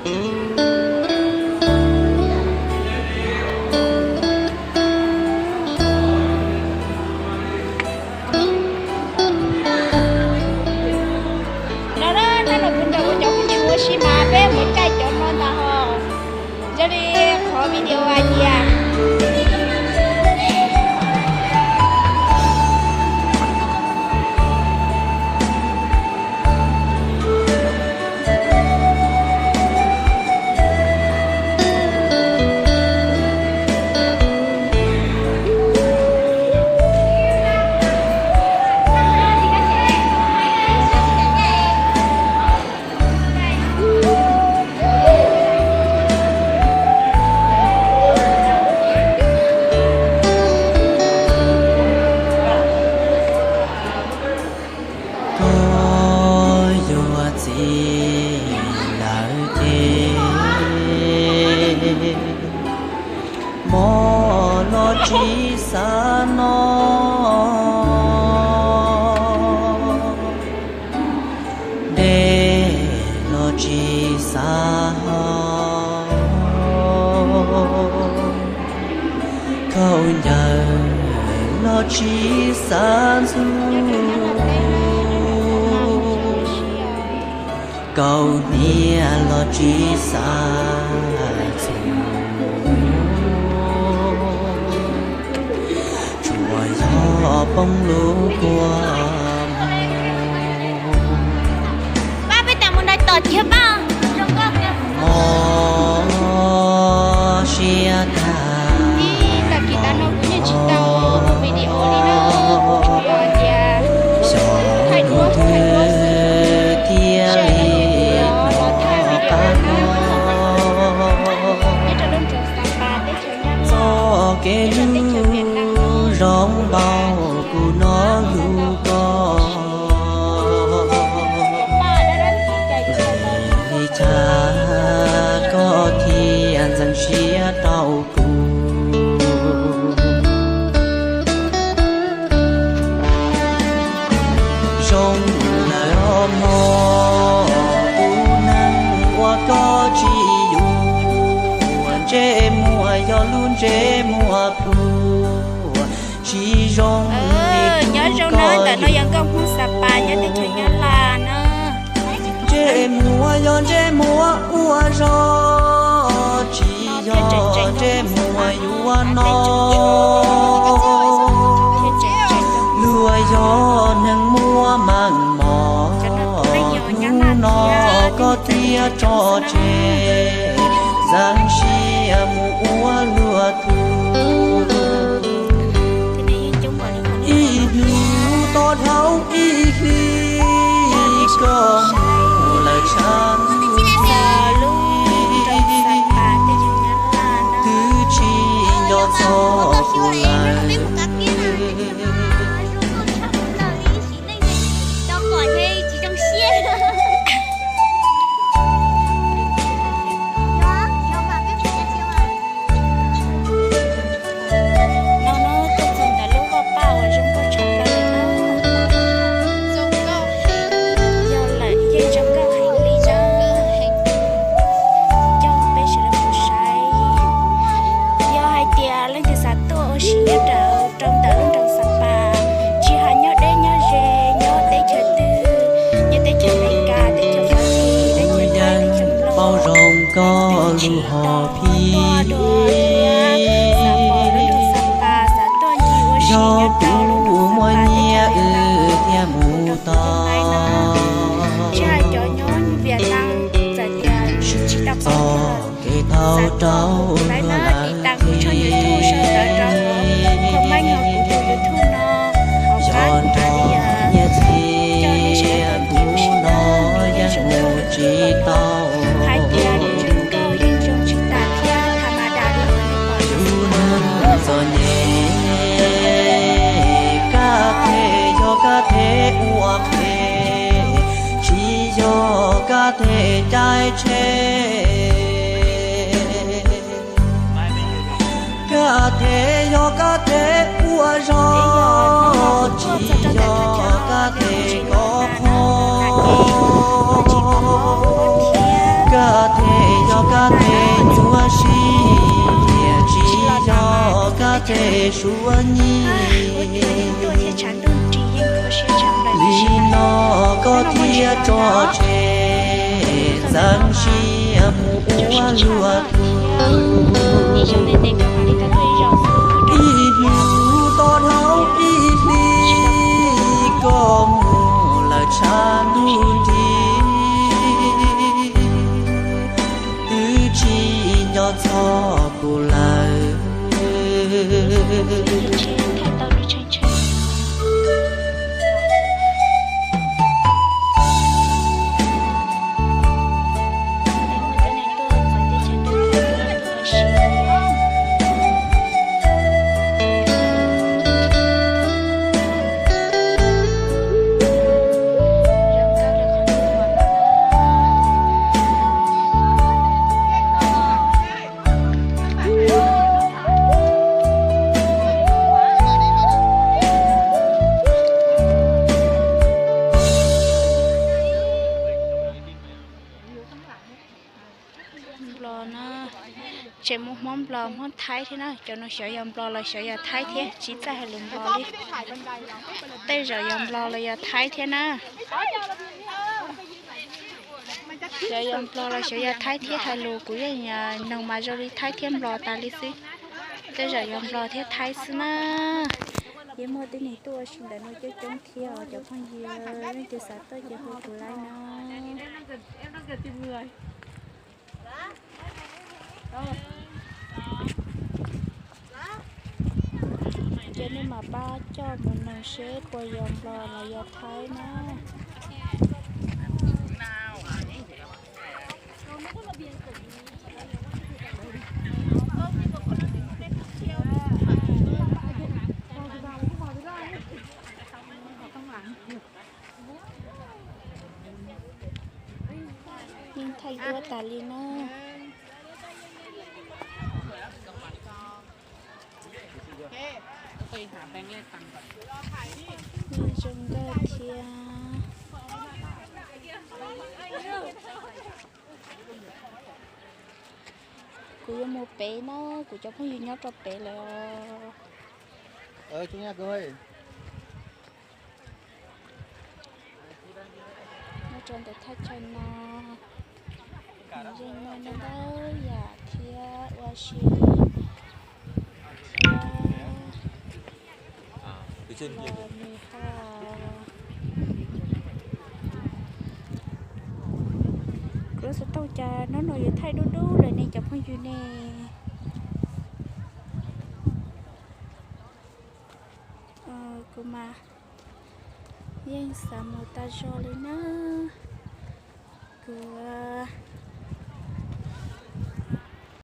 No na, no los kuv nrog kuv cov phooj ywg ua si mas peb mus caij cov no ntag ho. Yog li qhov video hais tias koj yuav txiv lawm ces mog los tsis xav no, dej los tsis xav haus, khaub ncaws los tsis xav ntxuav, kaus hniav los tsis xav txuas, tsuas yog poob lub kua muag. Pab peb tas mus nrog tom tiag pab. Mob siab tag. Ib tag kis tas no kuv yeej tsis tau video li na, tsuas yog tias xyov kuv thaij duab xwb, thiaj li los thaij video na. Nyob rau lub nroog Xas Pas teb chaws Nyab Laj, txoj kev hlub zoo npaum kuv hnov hlub koj. Vim li cas koj thiaj ntxeev siab rau kuv? Zoo lawm os mog, kuv neeg uas koj tsis yuav, ntsej muag yog lub ntsej muag pluag, tsis zoo li nyob zoo na. Ntawm no yog nkauj Hmoob Xas Pas nyob teb chaws Nyab Laj na. Ntsej muag yog ntsej muag ua zog, tsis yog ntsej muag yuav no. Luag yog neeg muaj meej mom, hnub no koj thiaj tso tseg, ntxeev siab mus ua luag tug. Ib hnub to dhau ib hlis, koj mus lawm tshav ntuj, twb tsis nco txog kuv lawm. No no tuaj txog ntawm lub vaj paj uas zoo nkauj tshaj plaws li na. Yog lawm yeej zoo nkauj heev li na. Coj peb sawv daws mus saib. Yog hais tias leej twg xav tuaj ua si nyob rau ntawm lub nroog Xas Pas, tsis hais nyob deb nyob ze, nyob teb chaws twg, nyob teb chaws Amelikas, teb chaws Fab Kis, teb chaws Thaib, teb chaws Nplog, paub zoo koj lub hom phiaj, xav pom lub nroog Xas Pas, xav tuaj ncig ua si nyob rau lub nroog Xas Pas, teb chaws Amelikas, teb chaws Nplog, tsis hais cov nyob Vietnam, txawm tias tsis tau paub kev thauj rau lawv na, tiv tas kuv tshooj YouTube sau ntawv rau hauv comment hauv kuv tus YouTube no, hauv qab kuv nyiaj txiag coj nej sawv daws tuaj ncig ua si no, yeej zoo nkauj tshaj plaws li. Hais tias zoo nkauj yeej zoo tsis tas thiab, tham ma das li uas nej pom no. Lub neej txom nyem, kab them yog kab them ua qhev, tsis yog kab them caij tsheb. Kab them yog kab them ua zog, tsis yog kab them kov qhov. Kab them Suav nyij li no koj thiaj tso tseg, txeev siab mus ua luaj tug. Ib hnub toj hlau ib hlis koj mus lawm tshav ntuj nti, twb tsis nco txog kuv lawm. Nplog na, tseem muaj Hmoob Nplog Hmoob Thaib thiab na, cov no xyov yog Nplog los xyov yog Thaib thiab, tsis txawj hais lus Nplog li. Tej zaum yog Nplog los yog Thaib thiab na. Xyov yog Nplog los xyov yog Thaib thiab, hais lus kuv yeej noog mas zoo li Thaib thiab Nplog tas li xwb. Tej zaum yog Nplog thiab Thaib xwb na. Yeej muaj tib neeg tuaj ua si ntawm no coob coob thiab os cov phooj ywg, leej twg xav tuaj ces hu kuv lawm no. Ces nej mam pab coj mus noog seb puas yog Nplog los yog Thaib na. Yeej thaij duab tas li na. Yeej zoo nkauj thiab. Kuv yuav mus pem na, kuv cov phooj ywg nyob rau pem lawm. Nyob rau ntawm thaj chaw no, yeej muaj ntau ntau yam thiab ua si thiab. Nws ho, kuv lub xov tooj cas hnub no yuav thaij dub dub lawm ne cov phooj ywg ne. Kuv mas yeej xav mus tas zog li na.